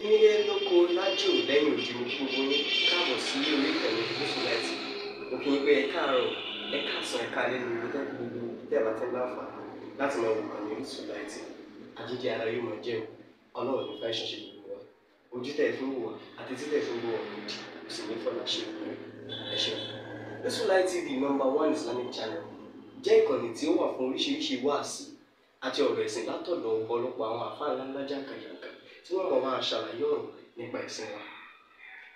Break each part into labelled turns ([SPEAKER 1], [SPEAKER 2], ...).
[SPEAKER 1] Nílé lóko lájò lẹ́yìn òdi, mo kí gbogbo yín káàbọ̀ sí orí ìkànnì Gúúsù Láìtì. Mo kí yín pé ẹ káàárọ̀, ẹ káàsán, ẹ káalẹ́ ní gbogbo gbogbo tẹ́ ẹ bá ti ń láǹfààní láti máa wò ìkànnì Orísun Láìtì. Àjíjẹ ara yóò máa jẹun, Ọlọ́run ní fàìsàn ṣe gbogbo wa. Ojú tẹ̀ fún wò wá àti títẹ̀ fún wò wá òdì kò sì ní fọlá ṣe ìpínlẹ̀. Ẹ ṣeun. Orísun Láìtì TV, number one Islamic channel, jẹ́ ìkànnì tí ó wà fún oríṣiríṣi wáàsí àti ọ̀rọ̀ ẹ̀sìn látọ̀dọ̀ ọ̀pọ̀lọpọ̀ àwọn àfáà ńláńlá jàǹkàjàǹkà tí wọ́n mọ̀ máa ṣàlàyé ọ̀rọ̀ nípa ẹ̀sìn wa.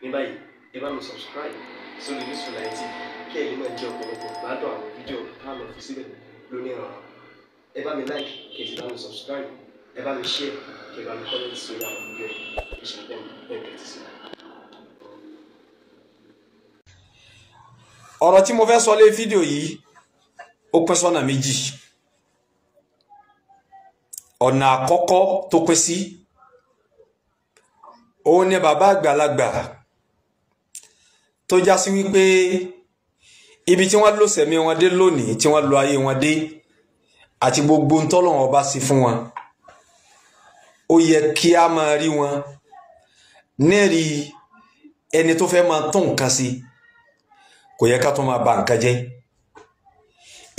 [SPEAKER 1] Ní báyìí, ẹ bá mi subscribe sórí Orísun Láìtì TV kí ẹ̀yin náà jẹ́ ọ̀pọ̀lọpọ̀ gbádùn àwọn fídíò tá a lọ fi síbẹ̀ lónìí ọ̀rọ̀. Ẹ bá mi like, kí ẹ sì bá mi subscribe, ẹ bá mi share, kí ẹ bá mi comment sórí àwọn fídíò yìí. Ẹ ṣe bẹ́ẹ̀ bẹ́ẹ̀ tẹ́tí sí.
[SPEAKER 2] Ọ̀rọ̀ tí mo fẹ́ sọ lé fídíò yìí ó pín sọ́nà méjì. Ọ̀nà àkọ́kọ́ tó pín sí òun ni bàbá àgbàlagbà tó já sí wípé ibi tí wọ́n lò sẹ̀mí wọn dé lónìí, tí wọ́n lo ayé wọn dé àti gbogbo ntọ́lọ́wọ́n ọba sí fún wọn, ó yẹ kí a máa rí wọn nẹ́ẹ̀rí ẹni tó fẹ́ máa tún nǹkan sí, kò yẹ ká tó máa ba nǹkan jẹ́.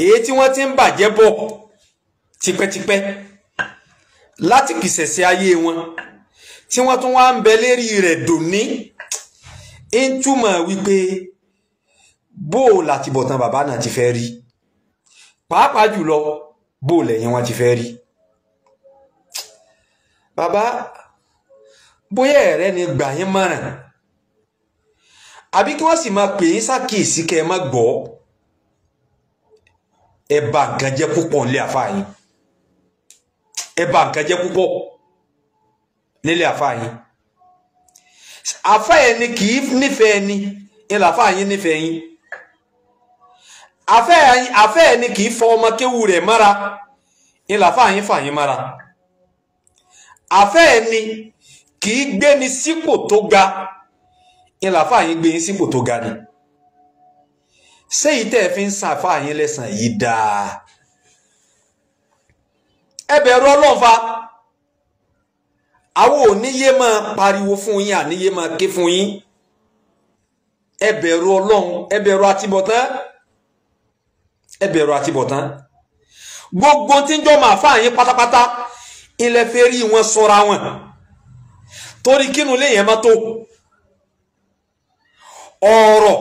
[SPEAKER 2] Èyí tí wọ́n ti ń bàjẹ́ bọ̀ tipẹ́tipẹ́ láti pìsẹ̀sẹ̀ ayé wọn tí wọ́n tún wá ń bẹ lérí rẹ̀ dòní, ń túmọ̀ wípé bó o láti bọ̀tán bàbá náà ti fẹ́ rí, pàápàá jùlọ bó o lẹ́yìn wọn ti fẹ́ rí. Bàbá, bóyá ẹ̀rẹ́ ni gbà yín mọ̀ràn àbí kí wọ́n sì máa pè yín ṣàkíyèsí kẹ́ ẹ má gbọ́, ẹ bà nǹkan jẹ́ púpọ̀ nílé àfáà yín, ẹ bà nǹkan jẹ́ púpọ̀ nílé àfáà yín. Àfáà ẹni kì í nífẹ̀ẹ́ ẹni, ilà àfáà yín nífẹ̀ẹ́ yín. Àfáà ẹni kì í fọ ọmọ kéwù rẹ̀ mára, ilà àfáà yín fà yín mára. Àfáà ẹni kì í gbéni sípò tó ga, ilà àfáà yín gbé yín sípò tó ga ni. Ṣé yìí tẹ́ ẹ fi ń san àfáà yín lẹ́sàn yìí dáa? Ẹ bẹ̀rù Ọlọ́run fa. Àwọn oníyé máa pariwo fún yín, àníyé máa ké fún yín. Ẹ bẹ̀rù Ọlọ́run, ẹ bẹ̀rù àtibọ̀tán, ẹ bẹ̀rù àtibọ̀tán. Gbogbo tí ń jọ máa fà yín pátápátá ilẹ̀ fẹ́ rí wọn sọ́ra wọn torí kínú léyìn má tó. Ọ̀rọ̀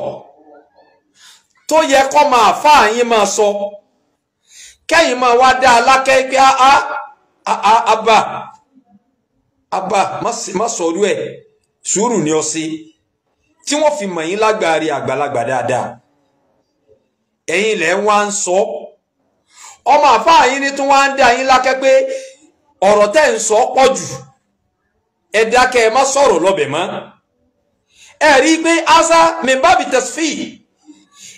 [SPEAKER 2] tó yẹ kó máa fà yín máa sọ, kẹ́yìn máa wá dá alákẹ́ pé àbá àbá má sọ̀rọ̀ ẹ̀, sùúrù ni ọ sí, tí wọ́n fi mọ̀ yín lágbàárí àgbàlagbà dáadáa. Ẹ̀yin lẹ̀ ń wá ń sọ, ọmọ àfáà yín ní tún wá ń dá yín lákẹ́ pé ọ̀rọ̀ tẹ́ ń sọ pọ̀ jù, ẹ dákẹ́, ẹ má sọ̀rọ̀ lọ́bẹ̀ mọ́. Ẹ rí i pé asa mimbabi tasfi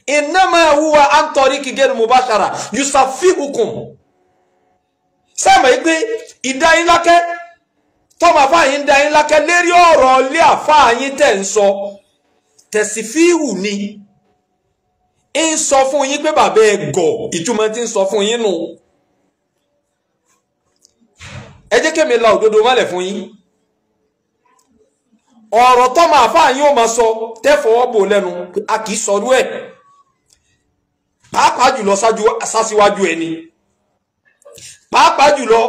[SPEAKER 2] innama huwa an tariki gairu mubashara yusafihukum. Sẹ́mi pé ìdá yín lákẹ́ tọ́mọ àfáà yín dá yín lákẹ́ lérí ọ̀rọ̀ ilé àfáà yín tẹ̀ ń sọ, tẹ̀sífíhù ni ń sọ fún yín pé bàbá ẹ gọ̀, ìtumọ̀ tí ń sọ fún yín nù. Ẹ jẹ́ kémi la òdodo mọ́lẹ̀ fún yín. Ọ̀rọ̀ tọ́mọ àfáà yín ó máa sọ tẹ́fọwọ́ bò lẹ́nu, a kì í sọrú ẹ̀, pàápàá jùlọ sásíwájú ẹni, pàápàá jùlọ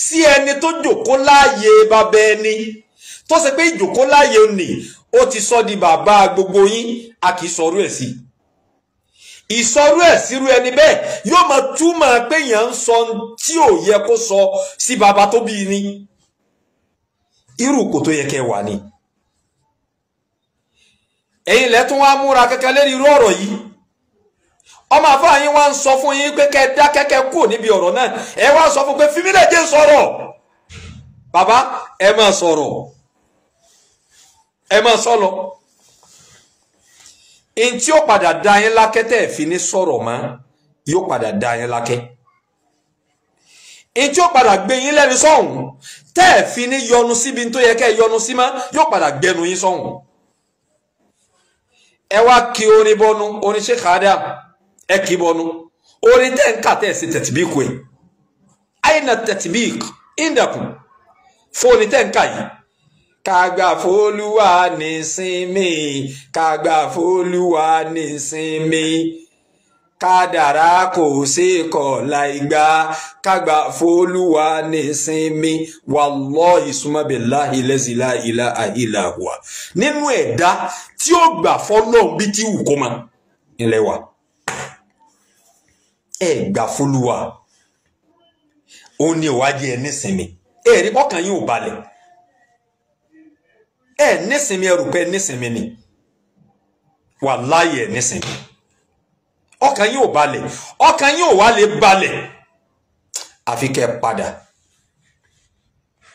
[SPEAKER 2] sí ẹni tó jòkó láàyè bàbá ẹni, tó ṣe pé ìjòkó láàyè òní ó ti sọ di bàbá gbogbo yín, a kì í sọrú ẹ̀ sí. Ìsọrú ẹ̀ sírú ẹni bẹ́ẹ̀ yóò máa túmọ̀ pé èèyàn ń sọ tí ò yẹ kó sọ sí bàbá tó bí ni. Irú kò tó yẹ kẹ́ wà ni. Ẹ̀yin lẹ tún wá múra kankan lérí irú ọ̀rọ̀ yìí. Ọmọ àfáà yín wá ń sọ fún yín pé kẹ́ dá kẹ́kẹ́ kúrò níbi ọ̀rọ̀ náà. Ẹ wá sọ fún pé fímílẹ̀ jẹ́ sọ̀rọ̀. Bàbá, ẹ máa sọ̀rọ̀, ẹ máa sọ lọ. N tí ó padà dá yín lákẹ́ tẹ́ ẹ̀ fi ní sọ̀rọ̀ mọ́, yóò padà dá yín lákẹ́. N tí ó padà gbé yín lẹ́nu sọ̀hún tẹ́ ẹ̀ fi ní yọnu síbi tó yẹ kẹ́ ẹ yọnu sí mọ́, yóò padà gbẹnu yín sọ̀hún. Ẹ wá kí orin bọnu, orin Sheikh Adam, ẹ kì í bọnu orin tẹ́ ń kà tẹ́ ẹ̀ sí tẹ̀tìbíkù ẹ̀. Àyìnà tẹ̀tìbíkù ìndàkùn fóònù tẹ́ ń kà yìí. Kàgbà f'Olúwa nísinmi, kàgbà f'Olúwa nísinmi. Kádàrá kò sí kọ̀ láìgbà, kàgbà f'Olúwa nísinmi. Wallahi summa billahi lazi la ilaha illa huwa. Nínú ẹ̀dá tí ó gbà f'Ọlọ́run bí tí wù kó ma ilẹ̀ wa. Ẹ gbà f'Olúwa. Ó ní ìwádìí ẹ nísinmi. Ẹ rí ọkàn yín ò balẹ̀. Ẹ nísinmi, ẹ rò pé nísinmi ni. Wallahi ẹ nísinmi. Ọkàn yín ò balẹ̀, ọkàn yín ò wá lè balẹ̀. Àfi kẹ́ padà,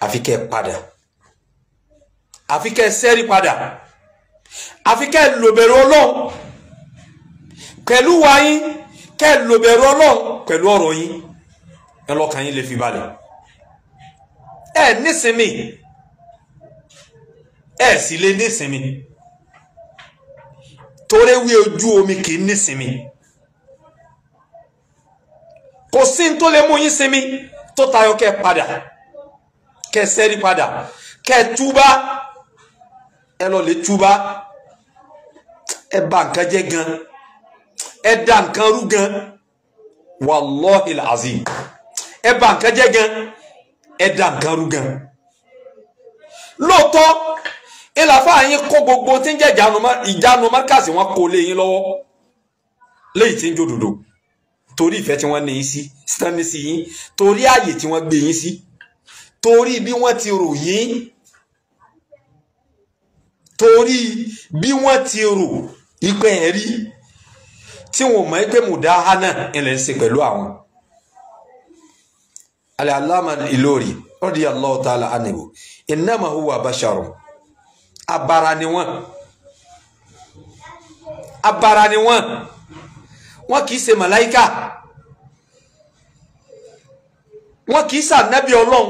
[SPEAKER 2] àfi kẹ́ padà, àfi kẹ́ sẹ́rí padà, àfi kẹ́ lòbẹ̀rù Ọlọ́run pẹ̀lú wa yín, kẹ́ lòbẹ̀rù Ọlọ́run pẹ̀lú ọ̀rọ̀ yín, ẹ lọ́kàn yín lè fi balẹ̀. Ẹ nísinmi, ẹ sì lè nísinmi, torí wí ojú omi kì í nísinmi. Kò sí ní tó lè mú yín sinmi tó tayọ kẹ́ padà, kẹ́ sẹ́rí padà, kẹ́ túbá. Ẹ lọ lè túbá. Ẹ bà nǹkan jẹ́ gan, ẹ da nǹkan rú gan. Wallahi alazim, ẹ bà nǹkan jẹ́ gan, ẹ da nǹkan rú gan. Lóòótọ́ ìlàfà yín kó gbogbo tí ń jẹ́ ìjánu márkàsì wọn kó lé yín lọ́wọ́ léyìí tí ń jòdòdò, torí ìfẹ́ tí wọ́n ní yín sí, stanley sí yín, torí ààyè tí wọ́n gbé yín sí, torí bí wọ́n ti rò yín, torí bí wọ́n ti rò ìpẹ́ ẹ̀ rí, tí wọ́n mọ̀ pé mùdáhánà ilẹ̀ ń ṣe pẹ̀lú àwọn. Al-Allama Al-Ilori radiyallahu ta'ala anhu, innama huwa basharun. Abara ni wọ́n, abara ni wọ́n, wọ́n kì í ṣe màláíkà, wọ́n kì í ṣànábì Ọlọ́run.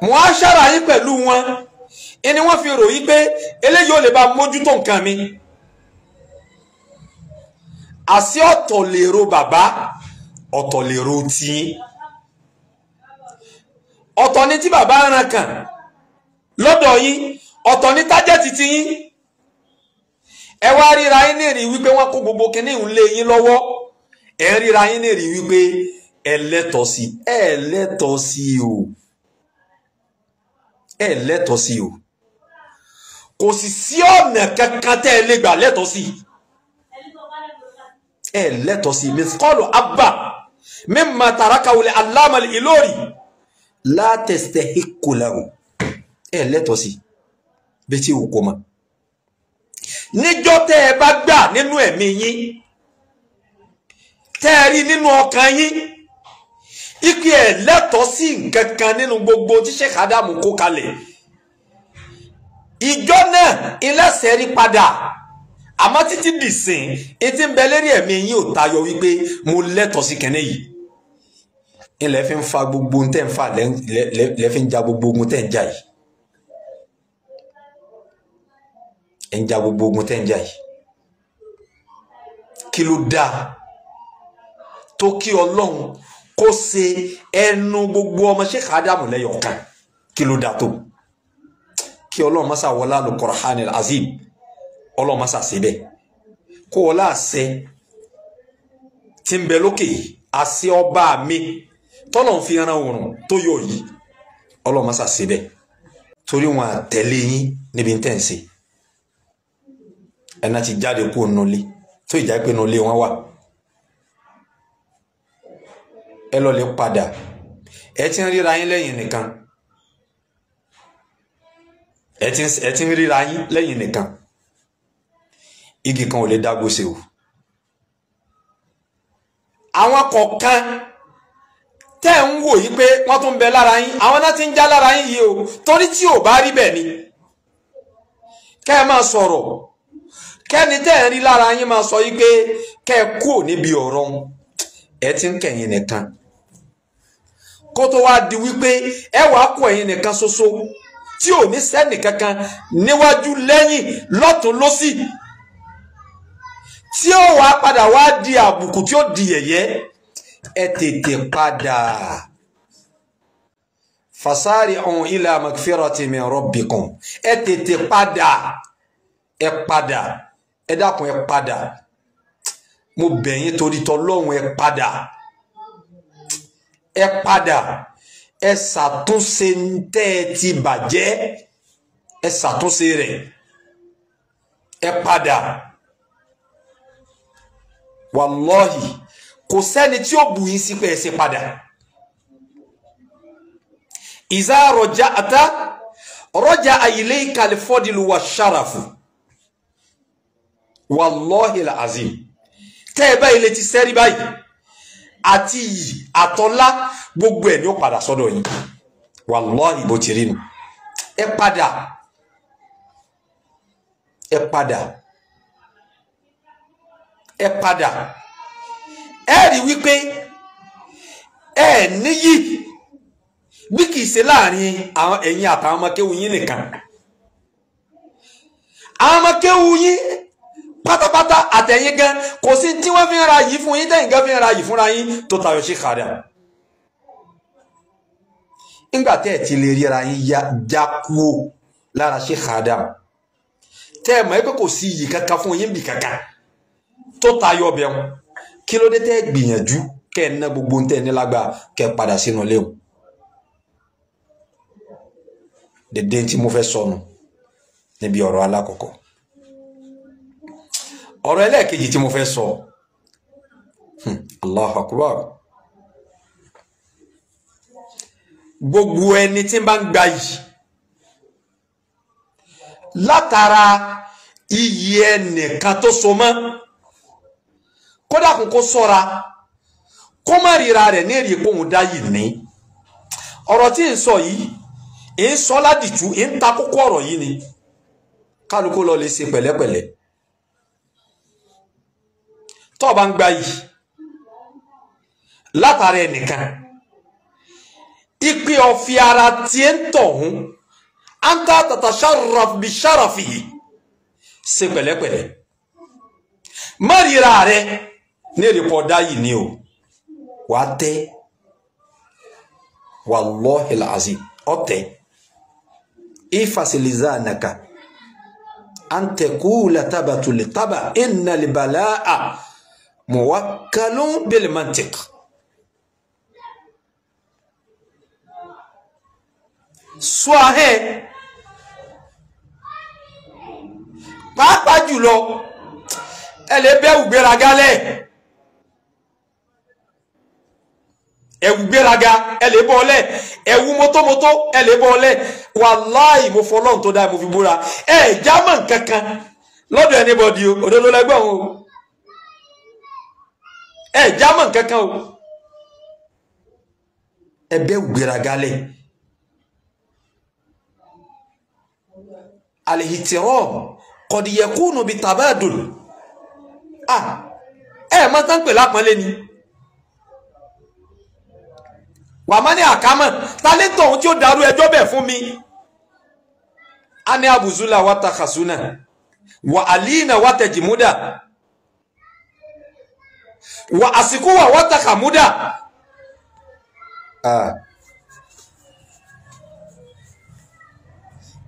[SPEAKER 2] Mu'ashara yín pẹ̀lú wọn ẹni wọ́n fi rò yí pé eléyìí ò lè bá mójútó nǹkan mi. Àṣé ọ̀tọ̀ lèrò bàbá, ọ̀tọ̀ lèrò tiyín. Ọ̀tọ̀ ni tí bàbá ń ran kàn lọ́dọ̀ yín, ọ̀tọ̀ ni tájẹ́tì tiyín. Ẹ wá ríra yín ní rí wípé wọ́n kó gbogbo kinní ń lé yín lọ́wọ́. Ẹ ríra yín ní rí wípé ẹ lẹ́tọ̀ọ́ sí, ẹ lẹ́tọ̀ọ́ sí o, ẹ lẹ́tọ̀ọ́ sí o. Kò sì sí ọ̀nà kankan tẹ́ ẹ lè gbà lẹ́tọ̀ọ́ sí. Ẹ lẹ́tọ̀ọ́ sí. Mithqalu abba mimma tarakahu al-Allama Al-Ilori la tastahiqqu lahu. Ẹ lẹ́tọ̀ọ́ sí bí tí ò kó ma. Níjọ́ tẹ́ ẹ bá gbà nínú ẹ̀mí yín, tẹ́ ẹ rí nínú ọkàn yín ike ẹ lẹ́tọ̀ọ́ sí nǹkan kan nínú gbogbo tí Sheikh Adamu kó kalẹ̀, ìjọ náà ilẹ̀sẹ̀ rí padà. Àmọ́ títí dìsìn etí ń bẹ lérí ẹ̀mí yín ò tayọ wípé mo lẹ́tọ̀ọ́ sí kẹ́nẹ́ yìí. Ilẹ̀ fi ń fa gbogbo ohun tẹ́ ń fà, lẹ́ fi ń ja gbogbo ogun tẹ́ ń jà yìí. Ẹ̀ ń ja gbogbo ogun tẹ́ ń jà yìí. Kí ló dáa tó kí Ọlọ́run kó ṣe ẹnu gbogbo ọmọ Sheikh Adamu lẹ́yọ̀kan? Kí ló dáa tó kí Ọlọ́run mọ́sá wọlá al-Qur'anil Azim, Ọlọ́run mọ́sá ṣe bẹ́ẹ̀, kó wọlá àṣẹ tí ń bẹ lókè yìí, àṣẹ ọba mi tọ́lọ̀ ń fi ran òrùn tó yọ yìí, Ọlọ́run mọ́sá ṣe bẹ́ẹ̀. Torí wọn àtẹ̀lé yín níbi tẹ́ ń ṣe. Ẹ̀nà ti jáde kó nulẹ̀ tó ìjà pé nulẹ̀ wọn wà. Ẹ lọ lè padà. Ẹ ti ń ríra yín lẹ́yìn nìkan. Ẹ ti ń ríra yín lẹ́yìn nìkan. Igi kan ò lè dágbó ṣe o. Àwọn kọ̀ọ̀kan tẹ́ ń wò yí pé wọ́n tún ń bẹ lára yín, àwọn náà ti ń já lára yín yìí o. Torí tí ò bá rí bẹ́ẹ̀ ni kẹ́ ẹ máa sọ̀rọ̀, kẹ́ni tẹ́ ẹ̀ ń rí lára yín máa sọ yí pé kẹ́ ẹ kúrò níbi ọ̀rọ̀ wọn. Ẹ ti ń kẹ̀yìn nìkan, kó tó wá di wípé ẹ wàá kó ẹ̀yin nìkan ṣoṣo tí ò ní sẹ́nì kankan níwájú lẹ́yìn lọ́tún lọ́sì, tí ó wàá padà wá di àbùkù tí ó di yẹ̀yẹ́. Ẹ tètè padà. Fasari'u ila magfirati min rabbikum. Ẹ tètè padà, ẹ padà, ẹ dákun ẹ padà. Mo bẹ̀ yín torí t'Ọlọ́run, ẹ padà, ẹ padà, ẹ ṣàtúnṣe tẹ́ ẹ ti bàjẹ́, ẹ ṣàtúnṣe rẹ̀, ẹ padà. Wàlọ́hì kò sẹ́ni tí ó bù yín sí pé ẹ ṣe padà. Ìzá rọjá ata rọjá ilayka al-fadlu wa sharafu. Wàlọ́hì al-azim. Tẹ́ ẹ báyìí lè ti sẹ́rí báyìí, àti iyì àtọ́lá gbogbo ẹ̀ ní ó padà sọ́dọ̀ yín. Wàlọ́hì bó ti rí nu. Ẹ padà, ẹ padà, ẹ padà. Ẹ rí wípé ẹ níyì bí kìí ṣe láàrin àwọn ẹ̀yin àtàwọn ọmọ kéwú yín nìkan. Àwọn ọmọ kéwú yín pátápátá àtẹ̀yìn gan kò sí tí wọ́n fi ń ra yìí fún yín, tẹ̀yìn gan fi ń ra yìí fúnra yín tó tayọ sí kàdà. Nígbà tẹ́ ẹ̀ ti lè ríra yín já kúò lára sí kàdà, tẹ́ ẹ̀ mọ̀ pé kò sí iyì kankan fún yín bì kankan tó tayọ ọbẹ̀ wọn, kí ló dé tẹ́ ẹ gbìyànjú kẹ́ ẹ ná gbogbo ń tẹ́ ẹ nílágbá kẹ́ ẹ padà sínú ilé o? Dédé tí mo fẹ́ sọnù níbi ọ̀rọ̀ alákọ̀ọ́kọ́. Ọ̀rọ̀ ẹlẹ́ẹ̀kejì tí mo fẹ́ sọ, Allahu Akbar. Gbogbo ẹni tí ń bá ń gba yìí látara iyì ẹnìkan tó so mọ́, kódà kún kó sọ́ra kó má ríra rẹ̀ ní èrè kóhun dá yìí ní. Ọ̀rọ̀ tí ń sọ yìí, ń sọ ládìtú, ń ta kókó ọ̀rọ̀ yìí ni. Kálukú lọ lè ṣe pẹ̀lẹ́pẹ̀lẹ́. Tó bá ń gba yìí látara ẹnìkan, ìpè ọ̀fi ara tiẹ̀ ń tọ̀hún, anta tatasharraf bi sharafihi, ṣe pẹ̀lẹ́pẹ̀lẹ́. Má ríra rẹ̀ ní èrè pọ̀ dá yìí ni o. Wà á tẹ́, wallahi al-azim, ọ̀tẹ̀. Ifasilisanaka an taqula tabatu li taba inna al-balaa muwakkalun bil mantiq. Sọ ahẹ́ pàápàá jùlọ ẹ lè bẹ́ ẹ̀wù gbéraga lẹ̀, ẹ̀wù gbéraga ẹ lè bọ́ lẹ̀, ẹ̀wù mọ́tòmọ́tò ẹ lè bọ́ lẹ̀. Wàláì mo fọlọ́run tó dáa mo fi búra, ẹ jámọ̀ nkankan lọ́dọ̀ anybody o, òdodo lẹ́gbọ̀n o, ẹ jámọ̀ nkankan o, ẹ bẹ́ ẹ̀wù gbéraga lẹ̀. Alihitiram qad yakunu bitabadul. Ẹ mọ tán pè lápọ́nlé ni. Wà má ní àkámọ̀ tálẹ́ntọ̀ ohun tí ó dàrú ẹjọ́ bẹ̀ fún mi. A ní abùzúlà wa takasuna wà àlìnà wa tẹ̀jìmúdà wà àsìkò wà wa takàmúdà.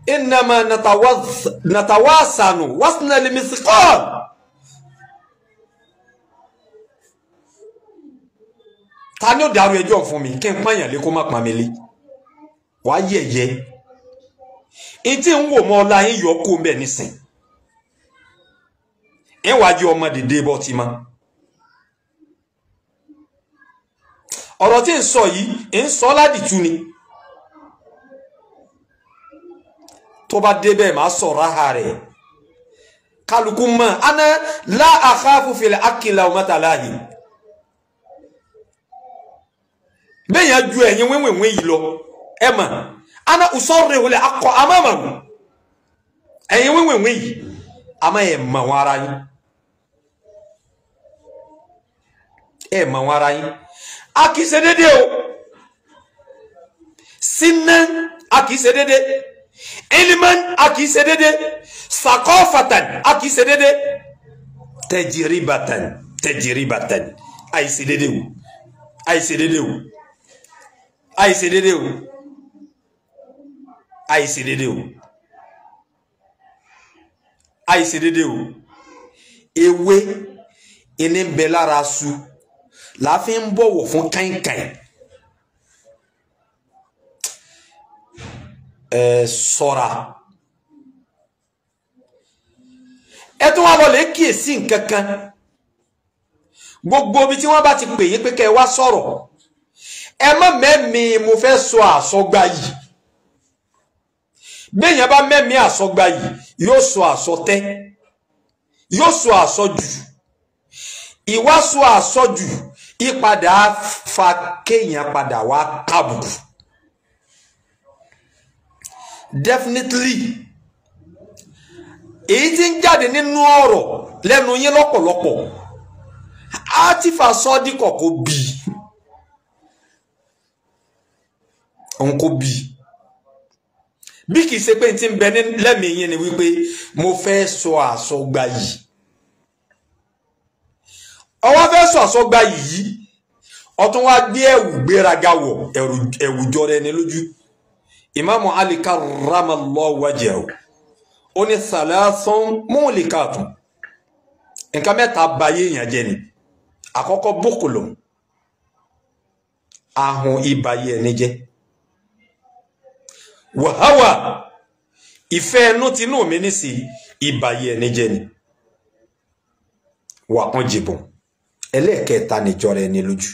[SPEAKER 2] Innama natawasanu wasna limisiqal. Ta ni ó dàrú ẹjọ́ fún mi kí n pààyàn lé kó má pa mi lé? Wàá yẹ̀yẹ́ n tí ń wò mọ́ ọlá yín yọ kó ń bẹ̀ nísìn. Ń wàá jẹ́ ọmọ dìde bọ́ ti mọ́. Ọ̀rọ̀ tí ń sọ yìí ń sọ ládìtú ni. Tó bá débẹ̀ máa sọ̀rọ̀ aha rẹ̀. Kálukú mọ̀ aná la akhafu fil haqqi lawmata lahim. Bẹ́ẹ̀ yẹn ju ẹ̀yin wíwìnwín yìí lọ, ẹ mọ̀ ana usarrihu al haqqa amamahu. Ẹ̀yin wíwìnwín yìí, àmọ́ ẹ̀ mọ̀ wọn ara yín, ẹ̀ mọ̀ wọn ara yín. A kì í ṣe déédéé o, sinna a kì í ṣe déédéé, ilman a kì í ṣe déédéé, sakofatan a kì í ṣe déédéé, tajribatan tajribatan àìṣe déédéé o, àìṣe déédéé o, àìṣe déédéé o. Àìṣe déédéé o, àìṣe déédéé o. Ewé ìní ń bẹ lára su la fi ń bọ̀wọ̀ fún kàìnkàìn. Ẹ ṣọ́ra. Ẹ tún wá lọ lè kíyèsí nǹkan kan. Gbogbo ibi tí wọ́n bá ti pè yín pé kẹ́ ẹ wá sọ̀rọ̀, ẹ má mẹ́mi mo fẹ́ sọ àsọgbà yìí. Béèyàn bá mẹ́mi àsọgbà yìí, yóò sọ àsọtẹ́, yóò sọ àsọjù. Ìwá sọ àsọjù ìpadà fa kéèyàn padà wá kábùkù. Definitely èyí tí ń jáde nínú ọ̀rọ̀ lẹ́nu yín lọ́pọ̀lọpọ̀ á ti fa sọ́díkọ̀ kó bí òun kó bí bí kìí ṣe pé tí ń bẹ lẹ́mìí yín ni wípé mo fẹ́ sọ àsọgbà yìí. Ọwọ́ fẹ́ sọ àsọgbà yìí, ọtún wá gbé ẹ̀wù gbéraga wọ̀, ẹ̀wù jọra ẹni lójú. Ìmáàmù Ali karramallahu wajhahu ó ní thalathun muhlikatun, nǹkan mẹ́ta bayé èèyàn jẹ́ ni. Àkọ́kọ́ bókòlò, ahun ìbáyé ẹni jẹ́. Wàháwà, ìfẹ́ ẹnu tinú mi ní sí ìbáyé ẹni jẹ́ ni. Wà ń jìbọn. Ẹlẹ́ẹ̀kẹta níjọra ẹni lójú.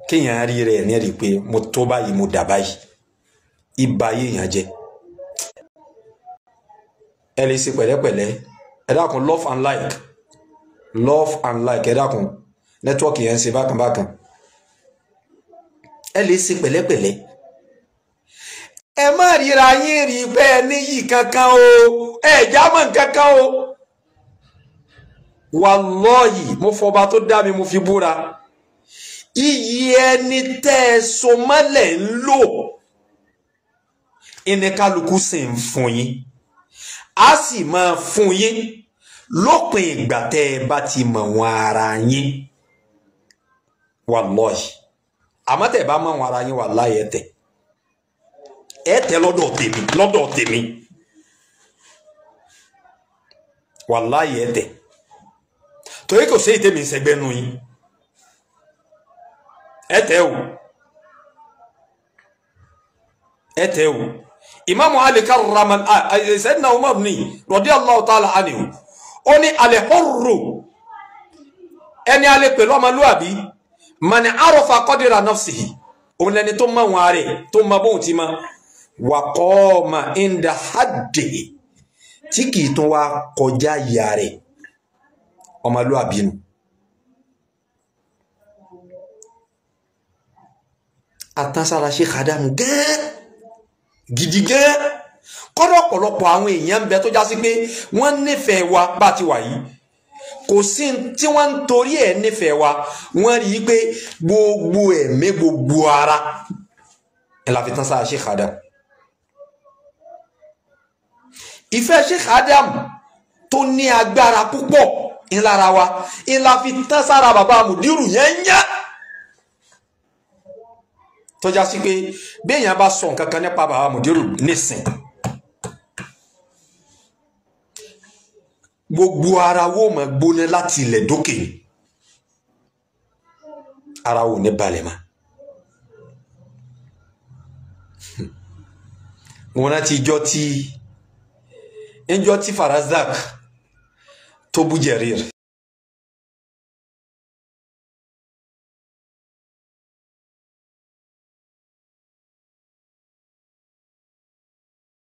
[SPEAKER 2] Kéèyàn rí rẹ̀ ní rí pé mo tó báyìí, mo dà báyìí, ìbáyé èèyàn jẹ́. Ẹ lè ṣe pẹ̀lẹ́pẹ̀lẹ́. Ẹ dákun, love and like, love and like. Ẹ dákun, nẹ́tíwọ́ọ̀kì yẹn ń ṣe bákan bákan. Ẹ lè ṣe pẹ̀lẹ́pẹ̀lẹ́. Ẹ má ríra yín rí pé ẹ níyì kankan o, ẹ jámọ́ kankan o. Wàlọ́ọ̀yì, mo fọba tó dá mi, mo fi búra. Iyì ẹni tẹ́ ẹ so mọ́lẹ̀ ń lò, ìní kálukú sì ń fún yín, a sì máa fún yín lópin ìgbà tẹ́ ẹ bá ti mọ̀ wọn ara yín. Wàlọ́ọ̀yì, àmọ́ tẹ́ ẹ bá mọ̀ wọn ara yín, wàláhì ẹ tẹ̀, ẹ tẹ̀ lọ́dọ̀ tèmi, lọ́dọ̀ tèmi. Wàláhì ẹ tẹ̀, torí kò sí ìtẹ̀mí ìṣẹ́gbẹ́ nu yín. Ẹ tẹ̀ o, ẹ tẹ̀ o. Ìmáàmù Ali karramal Sayyidina Umar ní radiyallahu ta'ala anhu, ó ní al-hurru, ẹni alẹ́ pẹ̀lú ọmọlúwàbí, man arafa qadra nafsihi, òun lẹni tó mọ̀ wọn rẹ̀, tó mọ bóun ti mọ, wa qama inda haddihi, tí kìí tún wá kọjá ìyá rẹ̀, ọmọlúwàbí nu. Àtànsára ṣe kàdámù gẹ́ẹ́ gidi gẹ́ẹ́. Kọ́dọ̀ ọ̀pọ̀lọpọ̀ àwọn èèyàn ń bẹ tó já sí pé wọ́n nífẹ̀ẹ́ wa bá ti wà yìí, kò sí tí wọ́n ń torí ẹ̀ nífẹ̀ẹ́ wa, wọ́n rí i pé gbogbo ẹ̀mí gbogbo ara ẹ̀ la fi tán sára Sheikh Adam. Ìfẹ́ Sheikh Adam tó ní agbára púpọ̀ ńlára wa ńlá fi tán sára bàbá Mùdírù yẹn yẹn, tó já sí pé bí èèyàn bá sọ nǹkan kan nípa bàbá Mùdírù nísìn, gbogbo ara wo máa gbóná láti ilẹ̀ dókè, ara wo ní balẹ̀ mọ́. Wọn rántí ijọ́ tí Farazdak tó bú Jarir.